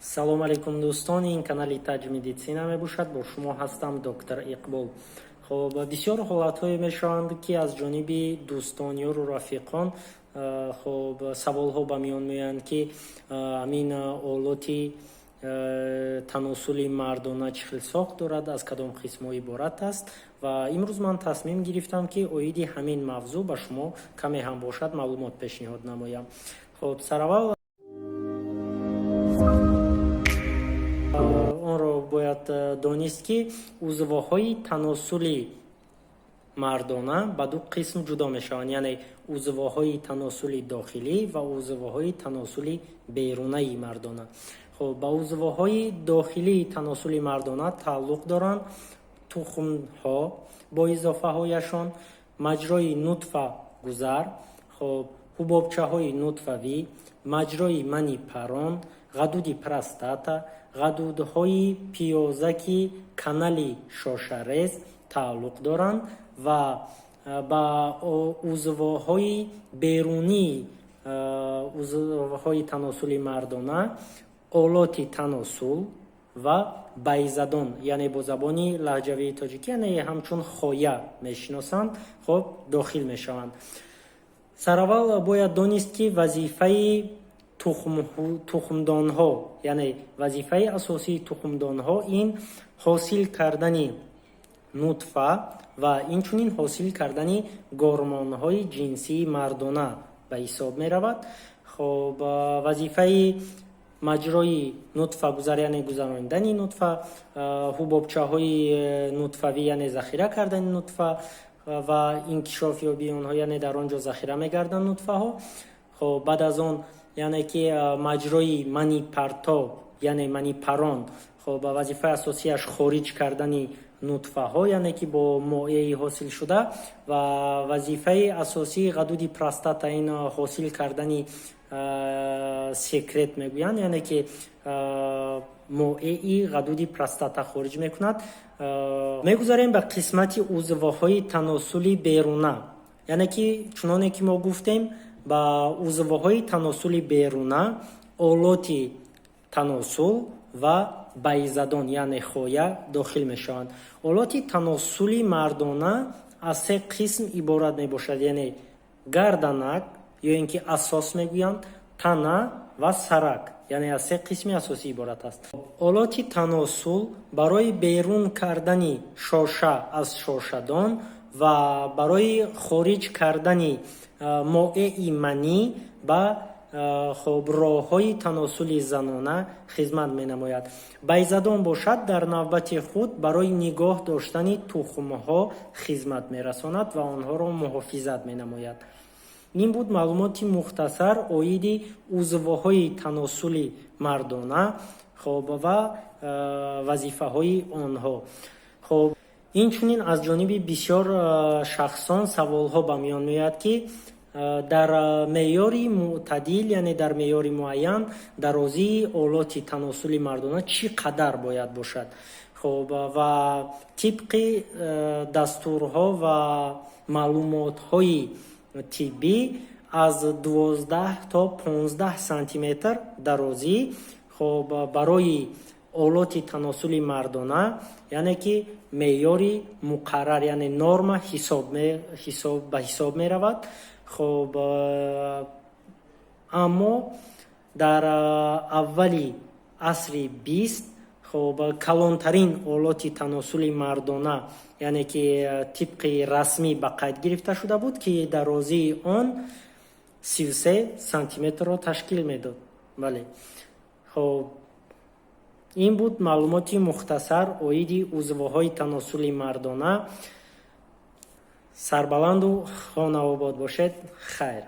Салом алейкум, дӯстон! Ин канали Таҷ Медицина мебошад. Бо шумо ҳастам, доктор Иқбол. Хоб, бисёр ҳолатҳое мешаванд, ки аз ҷониби дӯстон, ёру рафиқон, хоб, саволҳо ба миён меоянд, ки ҳамин олоти таносули мардона чӣ хел сохт дорад, аз кадом қисмҳо иборат аст. Ва имрӯз ман тасмим гирифтам, ки оиди ҳамин мавзӯъ ба шумо каме ҳам бошад маълумот пешниҳод намоям. Хоб, сараввал онро бояд донист, ки узвҳои таносули мардона ба ду қисм ҷудо мешаванд, яъне узвҳои таносули дохилӣ ва узвҳои таносули берунаи мардона. Хоб, ба узвҳои дохилии таносули мардона тааллуқ доранд тухмҳо бо изофаҳояшон, маҷрои нутфа гузар, хоб, ҳубобчаҳои нутфавӣ, маҷрои манипарон, ғадуди простата, ғадудҳои пиёзаки канали шошарез тааллуқ доранд ва ба узвҳои берунии узвҳои таносули мардона олоти таносул ва байзадон, яъне бо забони лаҳҷавии тоҷикӣ, яъне ҳамчун хоя мешиносанд, хоб, дохил мешаванд. Сараввал бояд донист, ки вазифаи тухмдонҳо, яъне вазифаи асосии тухмдонҳо ин ҳосил кардани нутфа ва инчунин ҳосил кардани гормонҳои ҷинсии мардона ба ҳисоб меравад. Хоб, вазифаи маҷрои нутфагузар, яъне гузаронидани нутфа, ҳубобчаҳои нутфавӣ, яъне захира кардани нутфа ва инкишофёбии онҳо, яъне дар он ҷо захира мегарданд нутфаҳо. Хоб, баъд аз он, яъне ки маҷрои манипарто, яъне манипарон, хоб, вазифаи асосиаш хориҷ кардани нутфаҳо, яъне ки бо моеи ҳосилшуда, ва вазифаи асосии ғадуди простата ин ҳосил кардани секрет мегӯянд, яъне ки моеи ғадуди простата хориҷ мекунад. Мегузарем ба қисмати узвҳои таносули беруна, яъне ки чуноне ки мо гуфтем, ба узвҳои таносули беруна олоти таносул ва байзадон, яъне хоя, дохил мешаванд. Олоти таносули мардона аз се қисм иборат мебошад, яъне гарданак ё ин ки асос мегӯянд, тана ва сарак, яъне аз се қисми асосӣ иборат аст. Олоти таносул барои берун кардани шоша аз шошадон ва барои хориҷ кардани моеи манӣ ба, хоб, роҳҳои таносули занона хизмат менамояд. Байзадон бошад, дар навбати худ барои нигоҳ доштани тухмҳо хизмат мерасонад ва онҳоро муҳофизат менамояд. Ин буд маълумоти мухтасар оиди узвҳои таносули мардона, хоб, ва вазифаҳои онҳо. Хоб, инчунин аз ҷониби бисёр шахсон саволҳо ба миён меояд, ки дар меъёри мӯътадил, яъне дар меъёри муайян, дарозии олоти таносули мардона чӣ қадар бояд бошад. Хоб, ва тибқи дастурҳо ва маълумотҳои тиббӣ аз 12 то 15 сантиметр дарозӣ, хоб, барои олоти таносули мардона, яъне ки меъёри муқаррар, яъне норма ба ҳисоб меравад. Хоб, аммо дар аввали асри 20, хоб, калонтарин олоти таносули мардона, яъне ки тибқи расмӣ ба қайд гирифта шуда буд, ки дарозии он 33 сантиметрро ташкил медод. Бале, хоб, ин буд маълумоти мухтасар оиди узвҳои таносули мардона. Сарбаланду хонаобод бошед. Хайр.